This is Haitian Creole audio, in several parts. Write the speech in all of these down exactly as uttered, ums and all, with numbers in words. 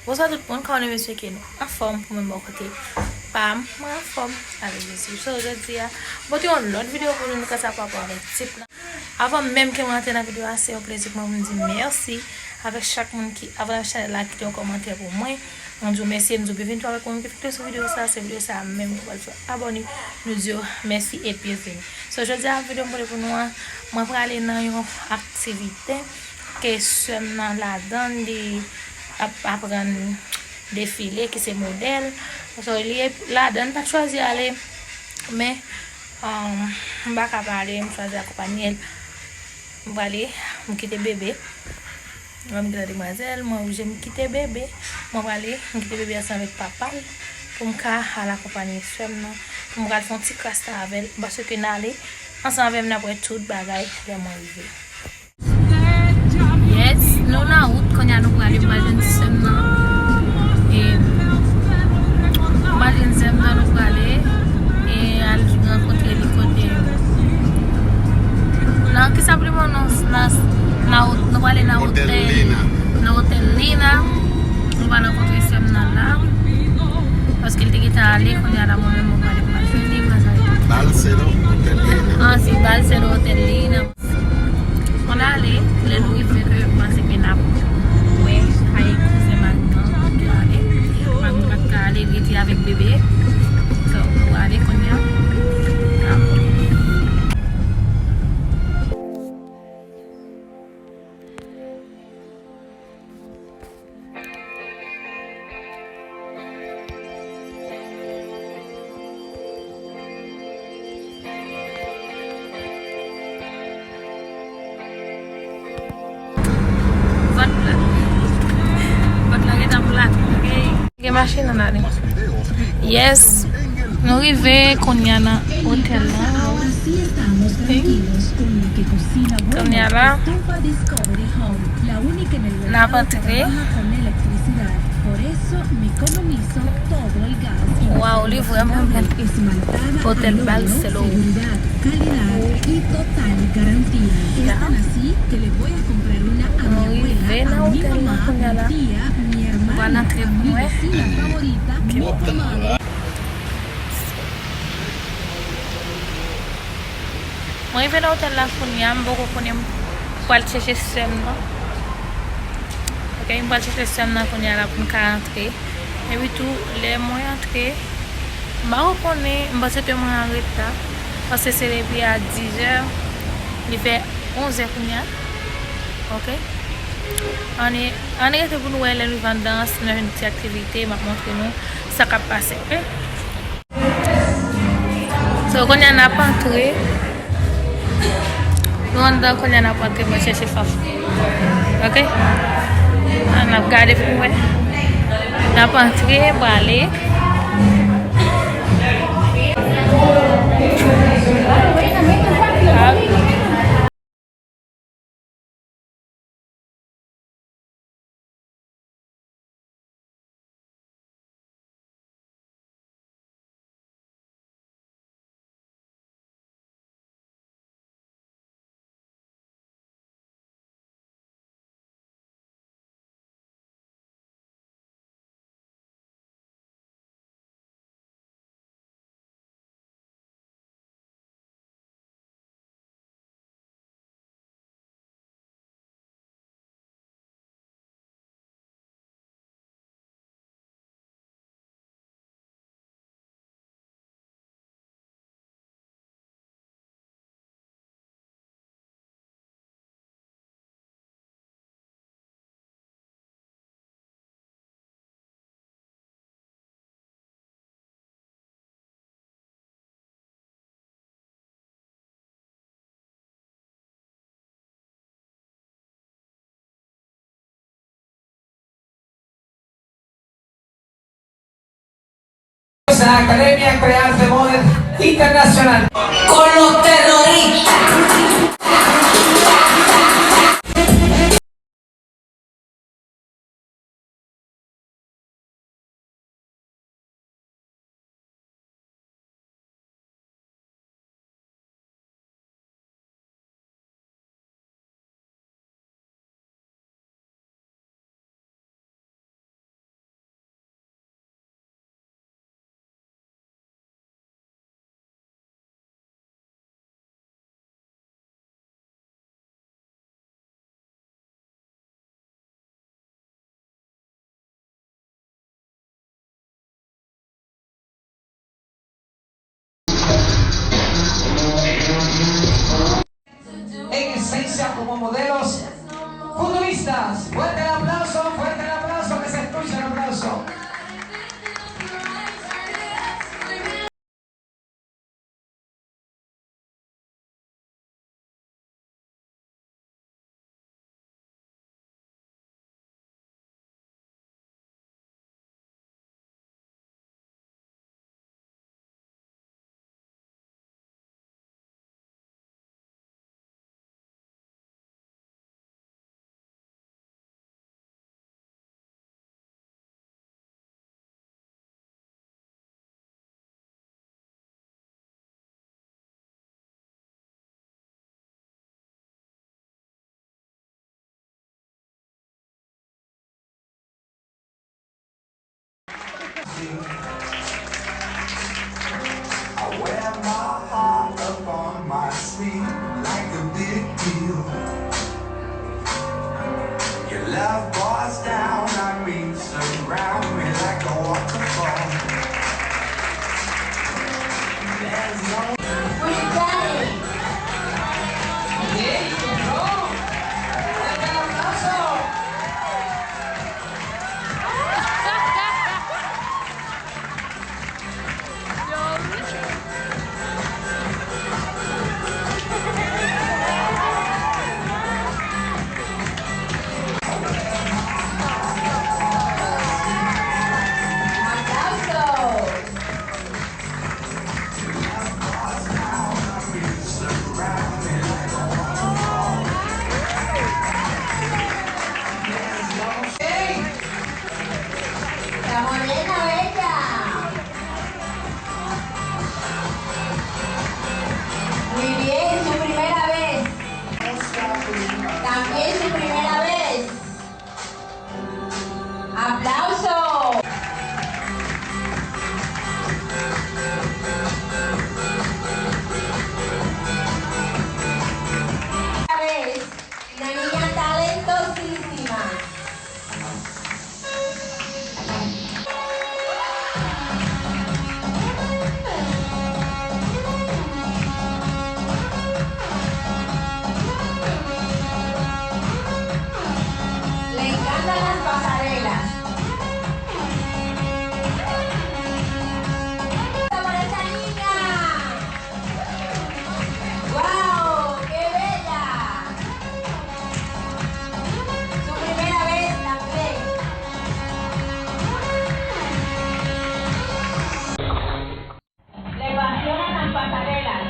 Bonswa tout moun, kòman nou ye, mesye, ke nou anfòm? Pou mwen, bò kote pa m, mwen anfòm avèk Jezi. So, jodi a, m pote yon lòt videyo pou nou, nou ka sa pa rapò avèk tit lan. Avan menm ke mwen antre nan videyo a, se yon plezi pou mwen pou m di mèsi avèk chak moun ki abòne ak chanèl la, kite yon kòmantè pou mwen. Mwen di w mèsi, m di w byenveni tou avèk mwen ki fèk sou videyo sa, se videyo sa menm ki pral fè abòne, nou di w mèsi e byenveni. So, jodi a, videyo m pote pou nou an, mwen prale nan yon aktivite ke sè m nan ladan, li ap aprann defile, ki se modèl. So, li ladan, li pa t chwazi ale, men, um, m pa ka pa ale, m chwazi akonpanye l. M prale, m kite bebe. Mwen m gen demwazèl, mwen oblije m kite bebe. Mwen prale, m kite bebe ansanm avèk papa l pou m ka al akonpanye sè m nan. Pou m pral fè yon ti kras la avè l, paske n ale ansanm avè m, n ap wè tout bagay lè mwen rive. Yes, nou nan wout, kounye a nou prale, m pral jwenn sè m nan. E, m pral jwenn sè m nan, nou prale. E, al rankontre li kote. Nan, kisa pou li bon non, nan, nan, nou prale nan Otèl Lina. Nan Otèl Lina. Nou pral rankontre sè m nan la. Paske l te gentan ale, kounye a la, mwen menm, mwen prale, m pral jwenn li, m pral jwenn li. Balsero Otèl Lina. Ah, si, Balsero Otèl Lina. Ann ale, lè nou rive ke m panse ke n ap wè kay kouzen mari m nan, nou ale. Mari m pa t ka ale, li rete avèk bebe. So, nou ale kounye a. Vant la. Vant la gentan plat, ok? Gen machin ann ale. Yes. Nou rive kounye a nan otèl la. Ok. Kounye a la. N ap antre. Waw, li vrèman bèl. Otèl Balsero. Nou rive nan otèl la kounye a la. Nou pral antre pou nou wè. Mwen rive nan otèl la kounye a, m poko konnen m pral chèche sè m nan. Ok, m pral chèche sè m nan kounye a la pou m ka antre. Epi tou, lè mwen antre, m pa ko konnen, m panse ke mwen an reta, paske se depi a dis zè, li fè onz zè kounye a. Ok? Ann, ann rete pou nou wè lè nou rive anndan, si nou jwenn ti aktivite, m ap montre nou sa k ap pase, ok? So, kounye a n ap antre. Nou anndan, kounye a n ap antre, mwen chèche Fafou. Ok? Ann ap gade pou mwen. N ap antre, prale. Academia Crear de Moda Internacional. Con los terroristas. Modelos futuristas. Fuerte el aplauso, fuerte el aplauso, que se escuche el aplauso. I wear my heart up on my sleeve like a big deal. Your love pours down on me, surround me like a waterfall. There's no La morena bella. Muy bien, su primera vez. También su primera vez. Aplauso. Una niña talentosísima. Le encantan las pasarelas. Por esa niña. ¡Wow! ¡Qué bella! Su primera vez también. Le apasionan las pasarelas.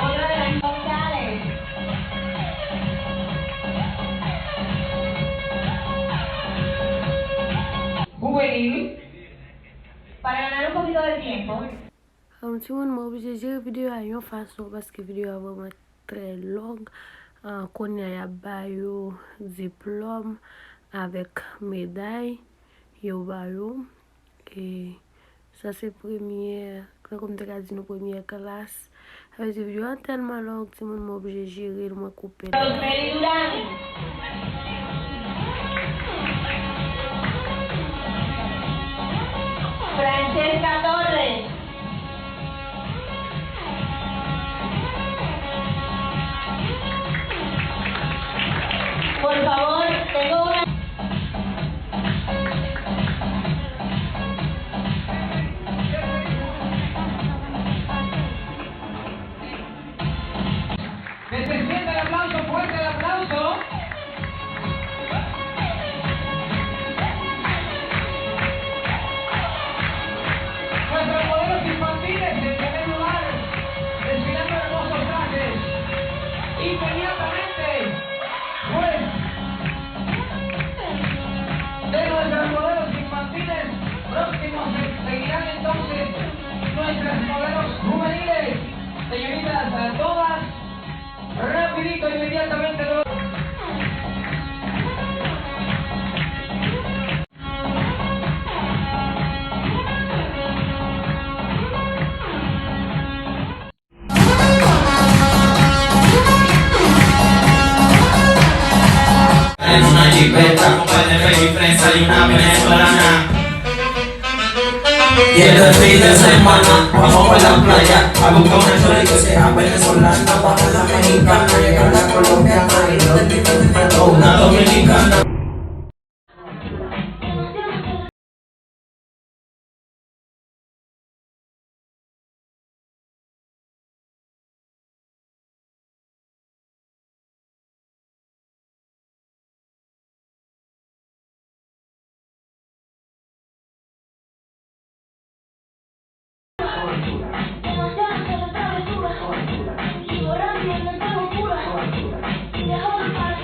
Otra de las sociales. Juvenil. Para ganar un poquito de tiempo. Ahn, timoun, mwen oblije jere videyo a yon fason paske videyo a vrèman trè long. Ahn, kounye a y ap ba yo diplòm avèk meday yo ba yo. E sa se premyè, tankou m te ka di nou, premyè klas. Sa vle di videyo a tèlman long, timoun, mwen oblije jere l, mwen koupe l. Rosemary Durán. Francesca Torres. Por favor, tengo una. Que se sienta el aplauso, fuerte el aplauso. Nuestros modelos infantiles, en primer lugar, desfilando hermosos trajes. Inmediatamente, pues, de nuestros modelos infantiles próximos se-, seguirán entonces nuestros modelos juveniles. Señoritas, a todas, rapidito, inmediatamente luego. Y el fin de semana vamos pa la playa a buscar una chulita que sea venezolana, para la mexicana, llegar a la colombiana y la dominicana, una dominicana.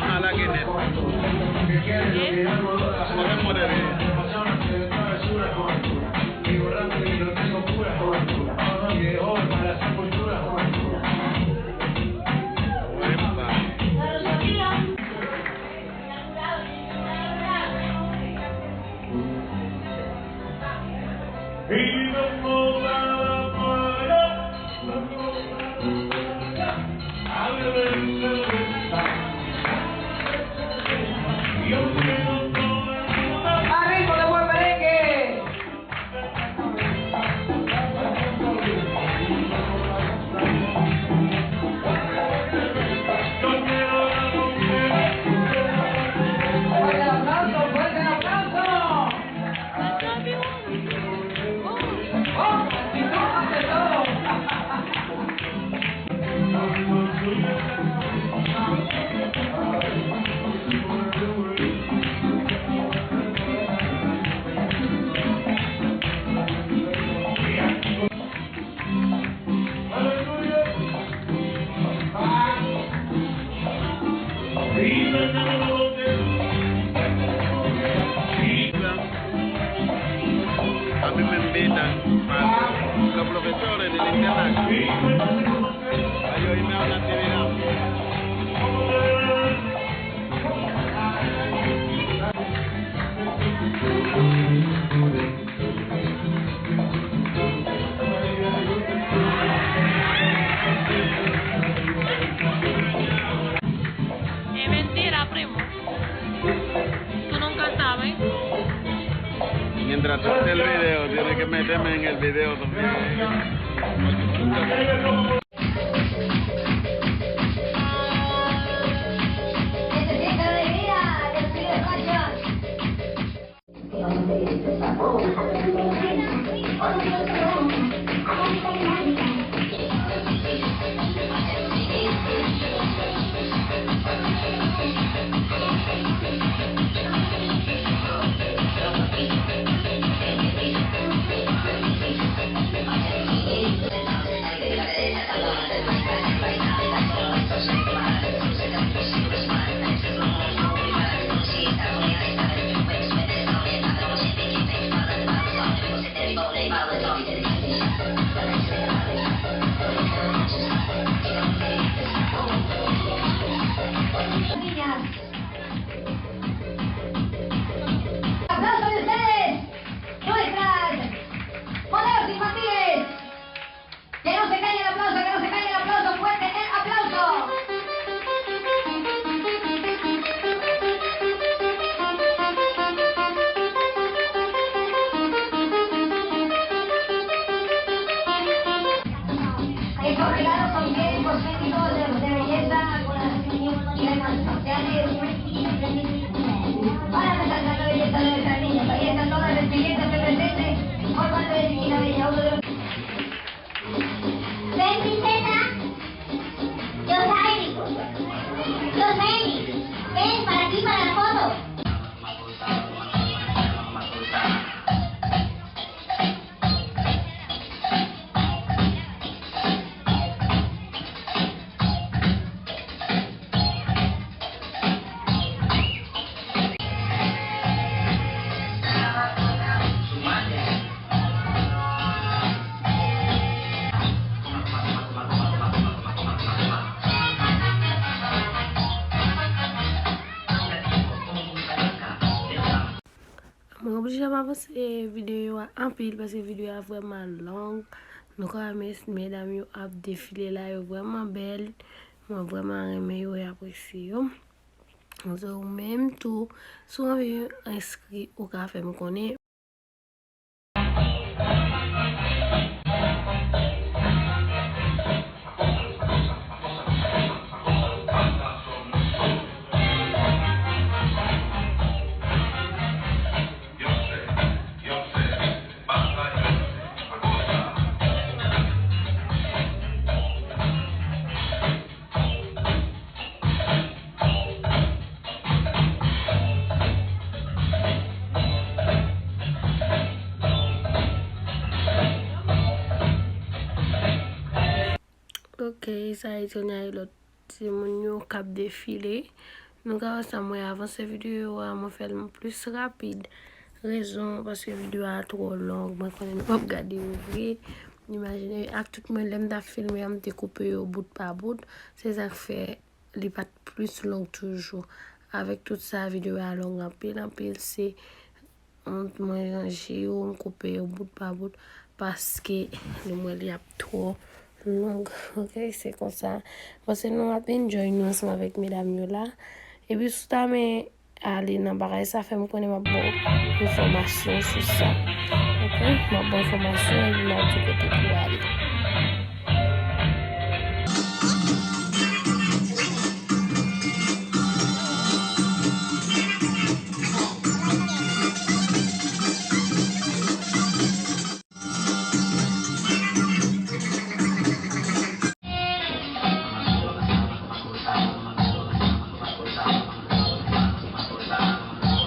An lage nèt. Mwen menm mwen dèyè. Ami men bedan, ma lo profesores de la internet. Ayo, ime a una actividad. Es mentira, primo. Tú nunca sabes. Mientras tú haces el video, tienes que meterme en el video también. Necesita alegría, te pide pasión. Niñas. Aplauso de ustedes, nuestras modelos infantiles. Que no se caiga el aplauso, que no se caiga el aplauso, fuerte el aplauso. Estos regalos son bien cosméticos de, de belleza, algunas cremas faciales. Para resaltar la belleza de nuestras niñas, ahí están todas las clientas que presenten por parte de Chiquita Bella, uno de los Ven, princesa. Yo salgo. Yo salgo. Ven para aquí, para la foto. Mwen oblije ap avanse videyo a anpil paske videyo a vrèman long. Nou ka wè mes-, medam yo ap defile la, yo vrèman bèl. Mwen vrèman renmen yo e apresye yo. So, ou menm tou, si w anvi enskri, ou ka fè m konnen. Sa e Sonia e lòt timoun yo k ap defile. Nou ka wè sa, mwen avanse videyo a, mwen fè l plis rapid. Rezon, paske videyo a twò long, mwen konnen nou p ap gade yo vre. Imajine, ak tout mwen, lè m t ap filme a, m te koupe yo bout pa bout. Se sa k fè li pa t plis long toujou. Avèk tout sa, videyo a long anpil, anpil. Se Mwen ranje yo, m koupe yo bout pa bout, paske nou wè li ap twò long. Oke, se konsa. Panse nou ap enjoy nou ansanm avèk medam yo la. Epi si w ta men ale nan bagay sa, fè m konnen, m ap ba w enfòmasyon sou sa. Oke, m ap ba w enfòmasyon epi m ap di w kote pou w ale.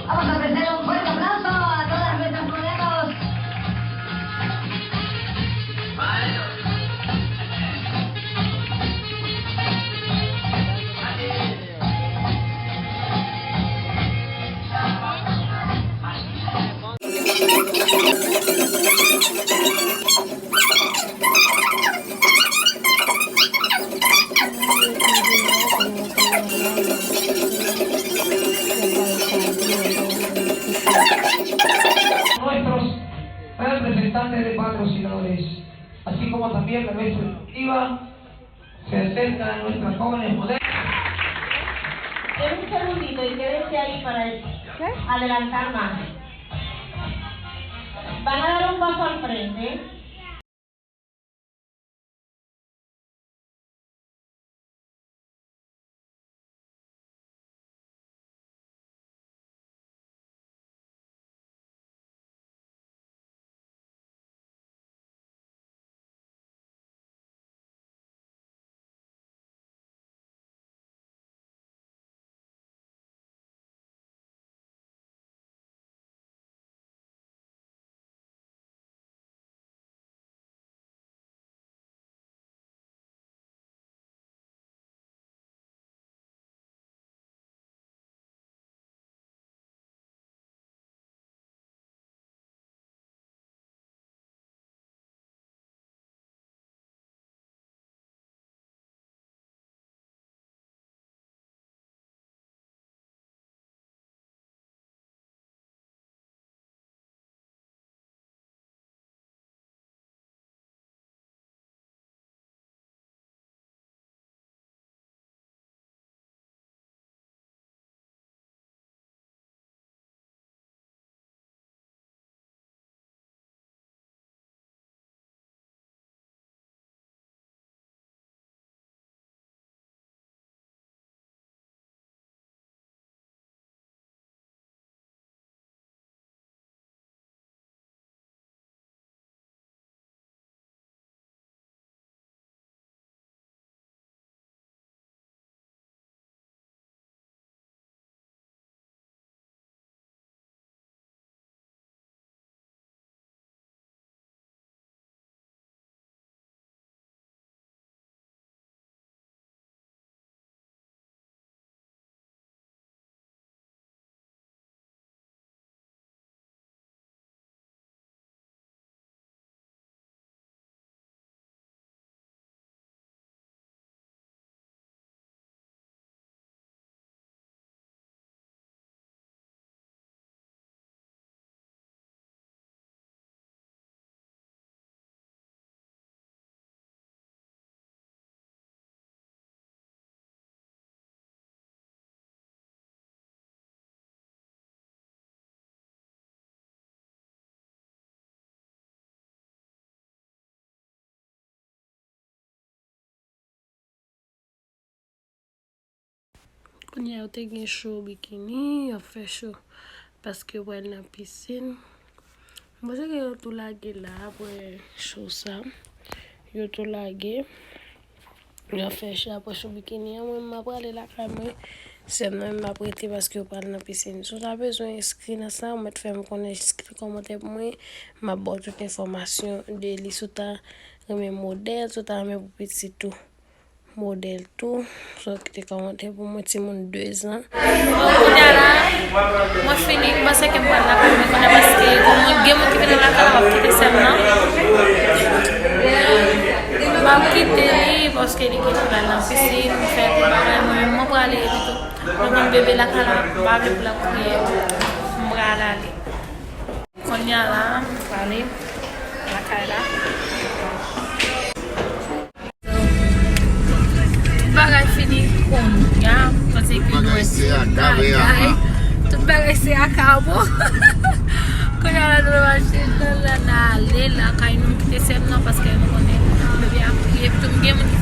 Vamos a ofrecer un fuerte aplauso a todas nuestras modelos. Nuestros representantes de patrocinadores, así como también la mesa directiva, se acercan nuestras jóvenes modelos. En un segundito, y quédense ahí para adelantar más. Van a dar un paso al frente. Kounye a yo te gen show bikini, y ap fè show paske yo pral nan pisin. M panse ke yo tou lage la apre show sa. Yo tou lage. Yo fè show apre show bikini an. Mwen, m ap prale lakay mwen. Sè m nan, m ap rete paske yo pral nan pisin. Si w ta bezwen enskri nan sa, ou mèt fè m konnen, enskri kòmantè pou mwen. M ap ba w tout enfòmasyon de li. Si w ta renmen modèl, si w ta renmen pou pitit ou. Modèl tou. Sou ki te kòmante pou mwen, timoun de zan. Bon, kounye a la, mwen fini, m panse ke m pral lakay mwen kounye a, paske gen moun, gen moun ki vin nan lakay la, m ap kite sè m nan. M ap kite li, paske li gentan pral nan pisin, fè tout bagay, mwen menm, mwen prale epitou. Mwen konn bebe lakay la, m pa vle pou l ap kriye, m pral ale. Kounye a la, m prale lakay la. Tout bagay fini kounye a, kote ke nou wè se bagay. Tout bagay se akabo. Kounye a la, nou mache nan la, n ale lakay nou, m kite sè m nan, paske nou konnen bebe ap kriye, epi tou m gen moun ki